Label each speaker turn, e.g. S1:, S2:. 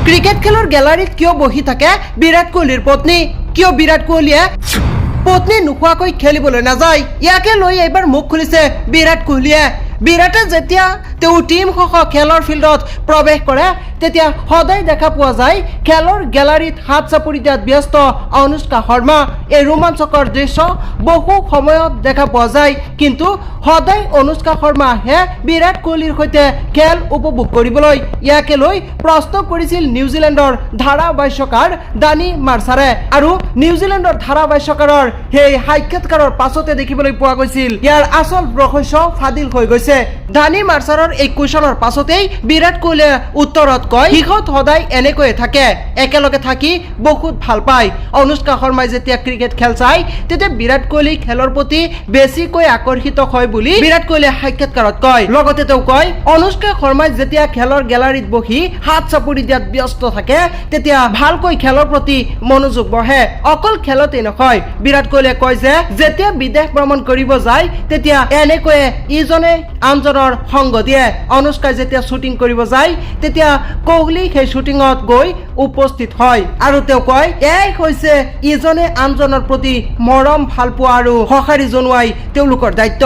S1: Cricket খেলৰ গেলাৰীত কিয় বহি থাকে বিৰাট কোহলিৰ পত্নী? কিয় বিৰাট কোহলিয়ে পত্নী নোখোৱাকৈ খেলিবলৈ নাযায়? ইয়াকে লৈ এইবাৰ মুখ খুলিছে বিৰাট কোহলিয়ে। বিৰাটে যেতিয়া তেওঁৰ টীমসহ খেলৰ ফিল্ডত প্ৰৱেশ কৰে, তেতিয়া সদায় দেখা পোৱা যায় খেলৰ গেলাৰীত হাত চাপৰি দিয়াত ব্যস্ত অনুষ্কা শৰ্মা। এই ৰোমাঞ্চকৰ দৃশ্য বহু সময়ত দেখা পোৱা যায়, কিন্তু সদায় অনুষ্কা শৰ্মা আহে বিৰাট কোহলিৰ সৈতে খেল উপভোগ কৰিবলৈ। ইয়াকে লৈ প্ৰশ্ন কৰিছিল নিউজিলেণ্ডৰ ধাৰাভাষ্যকাৰ ডানি মাৰ্চাৰে আৰু নিউজিলেণ্ডৰ ধাৰাভাষ্যকাৰৰ সেই সাক্ষাৎকাৰৰ পাছতে দেখিবলৈ পোৱা গৈছিল ইয়াৰ আচল ৰহস্য ফাদিল হৈ গৈছে। ডানি মাৰ্চাৰৰ এই কুৱেশ্যনৰ পাছতেই বিৰাট কোহলিয়ে উত্তৰত কয়, সিহঁত সদায় এনেকৈয়ে থাকে, একেলগে থাকি বহুত ভাল পায়। অনুষ্কা শৰ্মাই যেতিয়া ক্ৰিকেট খেল চায়, তেতিয়া বিৰাট কোহলি খেলৰ প্ৰতি বেছিকৈ আকৰ্ষিত হয় বুলি বিৰাট কোহলিয়ে সাক্ষাৎকাৰত কয়। লগতে তেওঁ কয়, অনুষ্কা শৰ্মাই যেতিয়া খেলৰ গেলাৰীত বহি হাত চাপৰি দিয়াত ব্যস্ত থাকে, তেতিয়া ভালকৈ খেলৰ প্ৰতি মনোযোগ বহে। অকল খেলতেই নহয়, বিৰাট কোহলিয়ে কয় যে যেতিয়া বিদেশ ভ্ৰমণ কৰিব যায়, তেতিয়া এনেকৈয়ে ইজনে আনজনৰ সংগ দিয়ে। অনুষ্কাই যেতিয়া শ্বুটিং কৰিব যায়, তেতিয়া কোহলি সেই শ্বুটিঙত গৈ উপস্থিত হয়। আৰু তেওঁ কয়, এয়াই হৈছে ইজনে আনজনৰ প্ৰতি মৰম, ভালপোৱা আৰু সঁহাৰি জনোৱাই তেওঁলোকৰ দায়িত্ব।